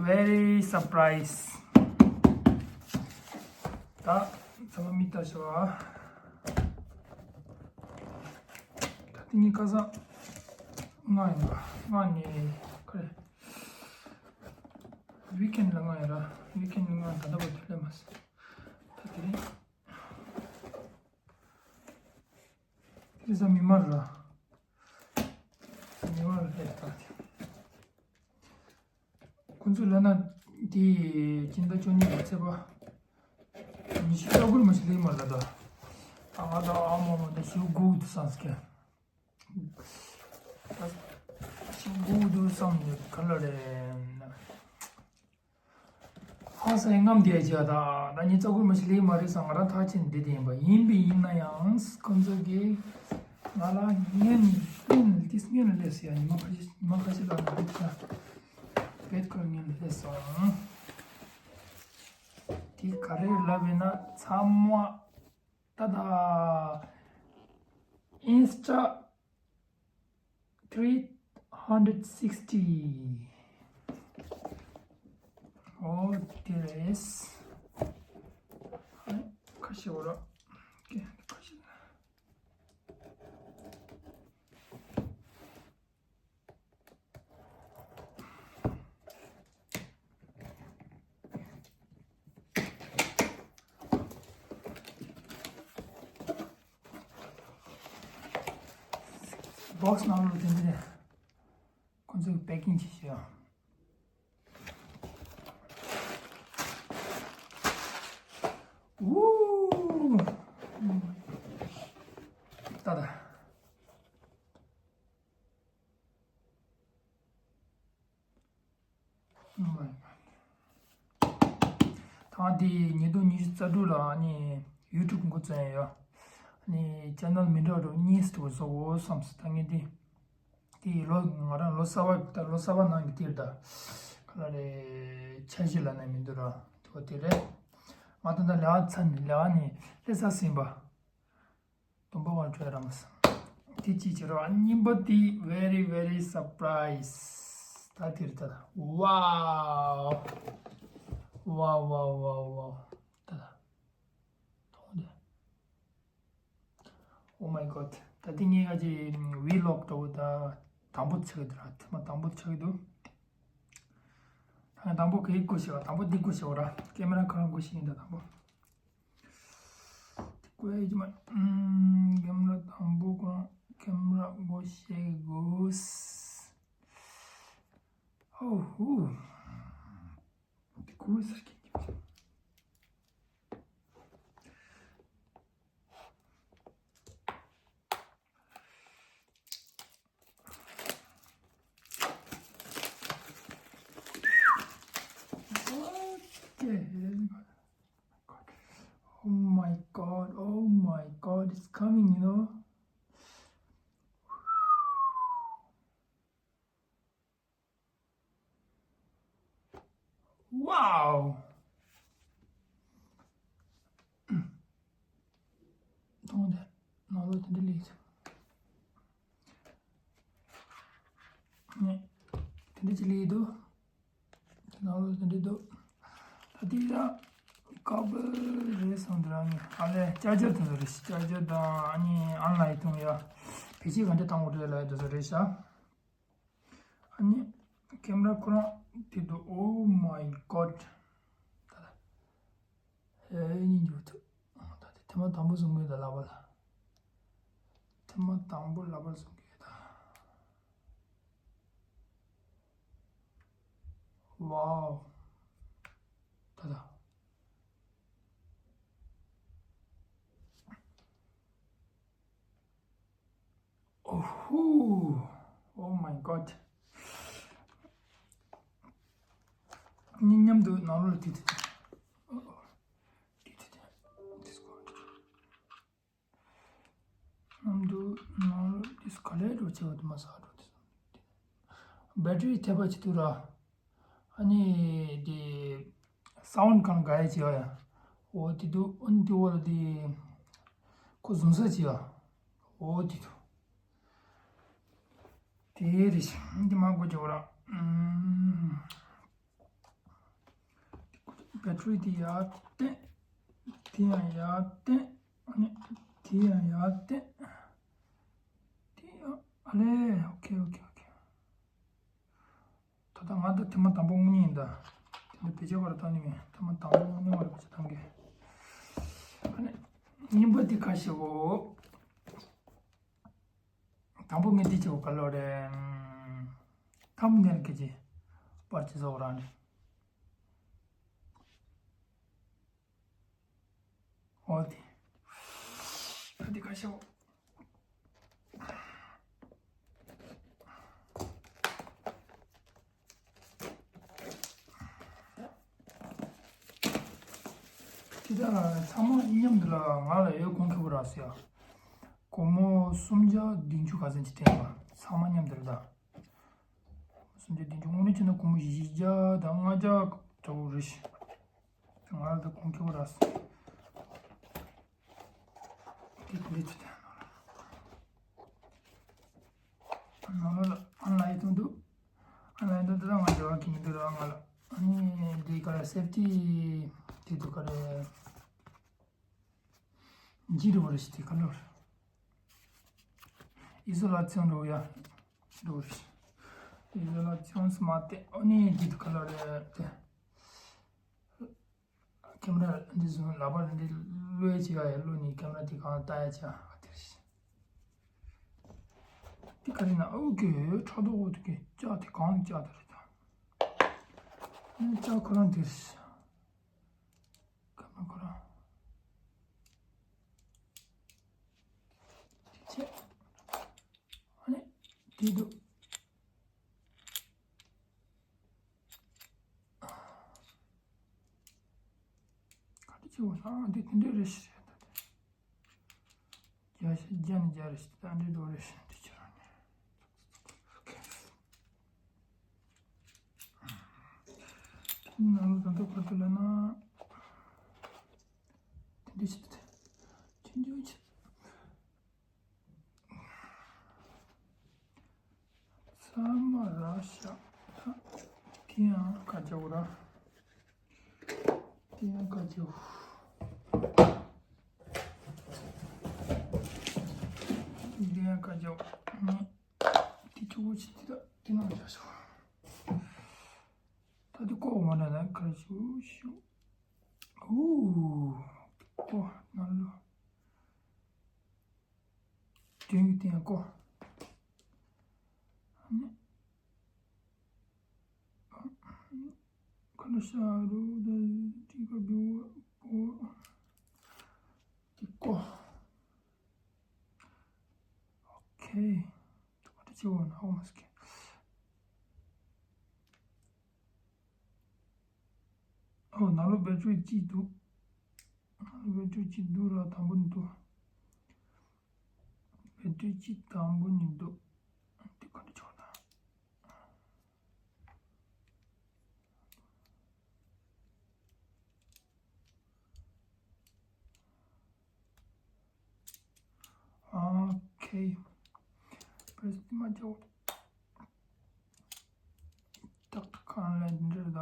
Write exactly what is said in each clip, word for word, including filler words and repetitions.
Very surprise. ད་ཚང་མ་མིག་ལྟ་ཤོག་ཨ། ད་དེ་ངའི་ཁ་སང་ལྔ་ཡིན་པ། ལྔ་ནས་ཁ་རེ། ཝིག་ཨེན་ལ་ལྔ་ཡིན་ར། ཝིག་ཨེན་ལ་ལྔ། ད་ལྟ་བར་དུ་སླེབས་མ་སོང་། ད་དེ་རིང་དེ་རིང་གཟའ་མིག་དམར་ར། གཟའ་མིག་དམར་ལ་སླེབས་ད་དེ། ཁོང་ཚོས་ལབ་ན་དེ་སྤྱི་ཟླ་བཅུ་གཉིས་ཀྱི་ཚེས་པ་ཉི་ཤུ་རྩ་དགུ་མ་ཞིག་སླེབས་མ་རེད་ད། ད་ང་ད་ཨ་མ་མ་ད་ཞུ་དགོས་འདུག་བསམ་སྐད། ད་ཞུ་དགོས་འདུག་བསམ་ནས་ག་ལ་རེད། ཧ་སང་རྔམ་བསྡད་བྱས་ད། ད་ཉི་ཤུ་རྩ་དགུ་མ་ཞིག་སླེབས་མ་རེད་བསམ། ང་རང་ཐག་བཅད་ནས་བསྡད་བསྡད་ཡིན་པ་ཡིན་པས། ཡིན་ན་ཡང་ཁོང་ཚོ་གིས་ང་ལ་སྔོན་སྔོན་ལ་དེ་སྔོན་ལ་སླེབས་ཟེར་ཡ། ཉི་མ་ཁ་ཤས་ཉི་མ་ཁ་ཤས་ལ་ང་སླེབས་ས་བེད་ཁོ་སྔོན་ལ་སླེབས་སོང་། དེ་ག་རེ་ལབ་ཡིན་ན་ཚང་མ་ད་ད་ཨིན་སི་ཊ་three hundred sixty. Oh, there is. Okay. Box ནང་ལོགས་དེ་འདྲ་རེད། ཁོང་ཚོས་པེ་ཀིང་བྱས་ཤག་ཝུའུ། ད་ད། Oh my God. ད་དེ་ཉིས་སྟོང་ཉི་ཤུ་རྩ་དྲུག་ལ་ཨ་ནི་ཡུ་ཊུབ་འགོ་བཙུགས་ཡོད། ཨ་ནི་ཆེ་ནལ་མི་འདྲ་བ་གཉིས་དེ་བཟོ་དགོས་བསམ་སོང་། ད་ངས་དེ་དེ་ལོ་ང་རང་ལོ་གསར་པ་ད་ལོ་གསར་པ་ནང་གི་དེར་ད་ག་ལ་རེད། འཆར་གཞི་ལབ་ན་མི་འདུག་ར། དེ་བ་དེ་རེད། ང་ད་ལྟ་ལས་ཀ་ཚར་ནས་ལས་ཀ་ནས་སླེབས་ཚར་ཟིན་པ། དུམ་པ་བར་འཕྲོད་རམ། དེ་གཅིག་བྱེད་རོགས། གཉིས་པ་དེ་very very surprise. ད་དེར་ད། Wow. Wow wow wow wow. ད་ད། མཐོང་དེ། Oh my God. ད་དེ་ངས་ག་ཅི་ཝི་ལོག་འདྲ་བོ་ད་དང་པོ་ཆགས་འདུག་ར། ཐེངས་མ་དང་པོ་ཆགས་འདུག་ད་དང་པོ་ག་རེ་སྒོ་ཕྱེ་བ། དང་པོ་འདི་སྒོ་ཕྱེ་བ་ར། ཀེ་མ་ར་ཁོ་རང་སྒོ་ཕྱེ་ཡིན་ད་དང་པོ། དེ་ཀོ་ཡ་ཅི་མ། ཨམ། ཀེམ་ར་དང་པོ་ཁོ་རང་ཀེམ་ར་སྒོ་ཕྱེ་དགོས། ཨོ་ཧུ། དེ་ཀོ་ཡ་སར་ཀེན་ཀེམ་ཅི། What the hell? Oh my God, oh my God, it's coming, you know? Wow! མཐོང་དེ་ནང་ལོགས་དེ་འདྲ་ལས། ནས་དེ་འདྲ་ཅིག་ལས་འདུག་ནང་ལོགས་དེ་འདྲ་འདུག་ད་དེ་ཡང་ཀ་བལ་རེད་བསམ་དེ་རང་ནས། ཨ་ལས་ཅར་ཇར་དེ་ཚོ་རེད། ཅར་ཇར་དང་ཨ་ནི་ཨན་ལའེན་གཏོང་ཡ། བེད་སྤྱོད་ག་འདྲ་བཏང་དགོས་རེད་ལབ་ཡ་དེ་ཚོ་རེད་ཤག་ཨ་ནི་ཀེམ་ར་ཁོ་རང་དེ་འདུག Oh my God. ད་ད། ཨེ་ནི་འགྱུར་ཐུབ། ད་དེ་ཐེངས་མ་དང་པོ་བཟུང་གི་ཡོད་ད་ལག་པ་ལ། ཐེངས་མ་དང་པོ་ལག་པ་བཟུང་གི་ཡོད་ད། ཝའོ། ད་ད། Oh, oh my God. ཉིན་མཉམ་དུ་ནང་ལོགས་ལ་དེ་དེ་དེ། དེ་དེ་དེ། དེ་སྐོར། མཉམ་དུ་ནང་ལོགས་དེ་ག་ལས་འགྲོ་བྱེད་པ་དེ་མ་ས་འགྲོ་དེ། བེ་ཊ་རི་ཐེབས་པ་ཅིག་འདུག་ར། ཨ་ནི་དེ་སའུན་ཌི་གང་ག་ཡ་བྱེད་པ་ཡ། འོ་དེ་འདུག་ཨ་ནི་དེ་འོག་ལ་དེ་ཁོ་བཟུང་ས་བྱེད་པ། འོ་དེ་འདུག་དེ་རེད་ཤག་དེ་མ་གོ་ཅོག་ར། ཨུམ། བེ་ཊི་རི་དེ་ཡར་བསྟན། དེ་ཡང་ཡར་བསྟན། ཨ་ནི་དེ་ཡང་ཡར་བསྟན། དེ་ཡང་ཨ་ལས། ཨོ་ཁེ་ཨོ་ཁེ་ཨོ་ཁེ། ད་ལྟ་ང་ད་ཐེངས་མ་དང་པོ་དངོས་གནས་ཡིན་ད། དེ་འདྲ་བེད་སྤྱོད་བར་བཏང་ནི་མེད། ཐེངས་མ་དང་པོ་དངོས་གནས་བར་བེད་སྤྱོད་བཏང་གི། ཨ་ནི་གཉིས་པ་དེ་ཁ་ཤས་འོ། དང་པོ་ངས་འདི་བྱེད་དགོས་ག་ལོ་རེད། ཐ་མ་ནས་སྐད་ཆ་པར་ཆ་བཟོ་རང་རེད། འོ་དེ། ད་འདི་ག་ཤོག་དེ་དག་ཚང་མ་མཉམ་དུ་ལ་ང་ལ་ཡོད་གོང་ཁེ་པོ་རག་སོ་ཡ། སྒོར་མོ་སུམ་བརྒྱ་བདུན་ཅུ་ག་ཚོད་ཅིག་སྤྲད་པ་ཚང་མ་མཉམ་དུ་ལ་ད། སུམ་བརྒྱ་བདུན་ཅུ་དངོས་གནས་བྱས་ན་སྒོར་མོ་བཞི་བརྒྱ་དང་ལྔ་བརྒྱ་འདྲ་བོ་རེད་ཤག་ང་ལ་ད་གོང་ཁེ་པོ་རག་སོང་། དེ་དེ་འདྲ་ཚོ་དེ་ནང་ལ་ཨོན་ལ་ཡིན་དུ་འདུག་ཨོན་ལ་ཡིན་དུ་འདུག་ད་ང་འབྲེལ་བ་གི་མི་འདུག་ར་ང་ལ་ཨ་ནི་འདི་ག་རེ་སེབ་ཊི་དེ་འདུག་ག་རེ་འཇིགས་རུང་བ་རེད་ཤག་དེ་ག་ལོར་ཨི་སོ་ལ་ཚིའོན་འགྲོ་ཡ་འགྲོ་རེད། ཨི་སོ་ལ་ཚིའོན་སི་མ་དེ་ཨོ་ནི་འཇིགས་འདུག་ག་ལོར་རེད་དེ། ཁེ་མ་ར་འདི་བཟུང་ལག་པ་འདི་གློད་བྱེད་ཡ་ཡ་གློད་ནི་ཁེ་མ་ར་འདི་གང་ལྟ་ཡ་བྱ་ཨ་དེ་རེད། འདི་ག་རེ་ན་ཨོ་ཀེ་ཕྲག་དོག་འོ་དེ་གི་ལྕགས་དེ་གང་ལྕགས་དེ་རེད་ད། ནི་ལྕགས་ཁོ་རང་དེ་རེད། ཁེ་མ་ར་ཁོ་རང་དེ་བྱས། ཨ་ནི་དེ་འདུག་ག་འདྲ་བྱེད་དགོས་ན་འདི་དེ་འདྲ་རེད་ཤག་རེད་ད་དེ། བརྒྱ་ཞིག་བརྒྱ་ནས་བརྒྱ་རེད་ཤག་ད་འདྲ་འགྲོ་རེད་ཤག་འདི་ཁྱེད་རང་ནས། ནང་ལ་ད་ལྟ་བར་དུ་ལ་ན། དེ་འདྲ་ཞིག་ད་དེ། ཆུང་ཆུང་ཞིག་ཚང་མ་རག་ཤག་ད་དེ་ཡང་ཁ་རྒྱག་ར། དེ་ཡང་ཁ་རྒྱག་དེ་ཡང་ཁ་རྒྱག་དེ་ཆུ་བོ་ཆེ་དེ་དག་དེ་ནང་བཞག་ཤག་ད་དེ་ཀོ་འོ་ན་ན་ཁ་ཤུ་ཤུ། ཨུ། ཀོ་ནང་ལོ། དོན་གྱི་སྟེང་ཀོ། ཁ་ལ་ཤ་རུ་ད་ཏི་ཀ་བི་བོ་པོ། ཏི་ཀོ། ཨོ་ཁེ། ཏུ་ཀ་ཏི་ཅི་བོ་ན་ཨོ་མ་སི་ཀེ། ཨོ་ནང་ལོ་བེ་ཊི་རི་གཅིག་འདུག་ནང་ལོ་བེ་ཊི་རི་གཅིག་འདུག་ར་དང་པོ་ནི་འདུག་བེ་ཊི་རི་གཅིག་དང་པོ་ནི་འདུག་དེ་ག་འདྲ་ཆོག་ན། ཨོ་ཁེ། པྲེས་མ་ཅོ། ཏག་ཏག་གང་ལ་འདྲ་ད།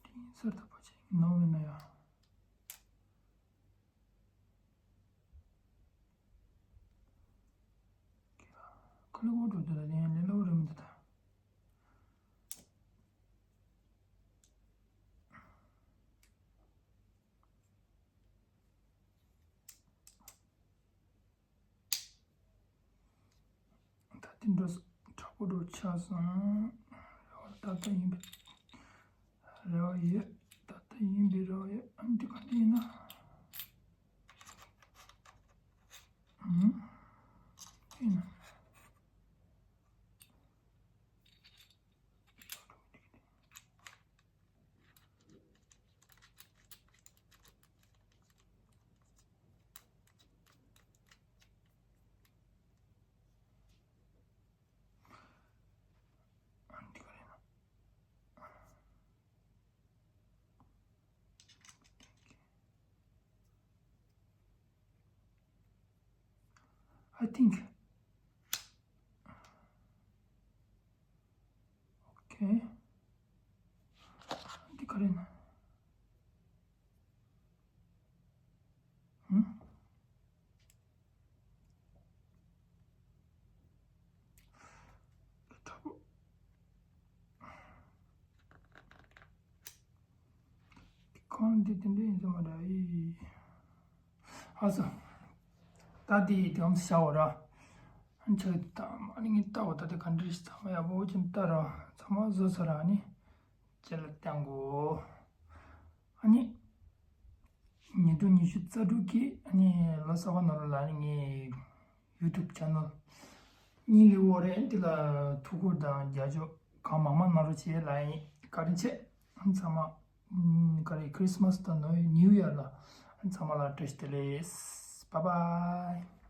དེ་དེ་སར་ད་པ་ཆེ་ནོ་མེ་ན་ཡ། ཁ་ལོ་བོ་འགྲོ་དེ་ལ་ལེན་ལེ་ལོ་རེ་མི་འདུག་ད། ད་དེ་འགྲོ་དྲག་པོ་འགྲོ་ཆགས་སོང་། རེ་བ་ཏག་ཏག་ཡིན་པའི་རེ་བ་ཡོད། ཏག་ཏག་ཡིན་པའི་རེ་བ་ཡོད། ཨ་འདི་ག་འདི་ཡིན་ན། ཨུམ། ཡིན་ན། I think. ཨེ། འདི་ག་རེ་ན། ཧུམ། ཁོང་འདི་དེ་འདྲ་ཡིན་ས་མ་རེད། ཨི། ཨ་ས། ད་དེ་དེ་འམ་ཤ་བ་ར། ཨན་ཆ་ད་མ་ནི་ངས་ལྟ་བ་ད་དེ་ག་འདྲ་ཞིག་ཚང་མ་ཡག་པོ་ཅིག་ལྟ་ར། ཚང་མ་བཟོ་ཚར་ར་ནི། ཅེ་ལ་བཏང་གོ། ཨ་ནི། ཉིས་སྟོང་ཉི་ཤུ་རྩ་དྲུག་གི་ཨ་ནི་ལོ་གསར་པ་ནོར་ལ་ནི་ངའི་YouTube channel གཉིས་ལས་འོ་རེད། འདི་ལ་ཐུགས་ཁུར་དང་རྒྱབ་སྐྱོར་གང་མང་མང་གནང་རོགས་བྱེད་ལ་ཡིན། བཀའ་དྲིན་ཆེ། ཚང་མ་ཨམ་ག་རེ་Christmas དང་New Year ལ་ཚང་མ་ལ་བཀྲ་ཤིས་བདེ་ལེགས། Bye bye.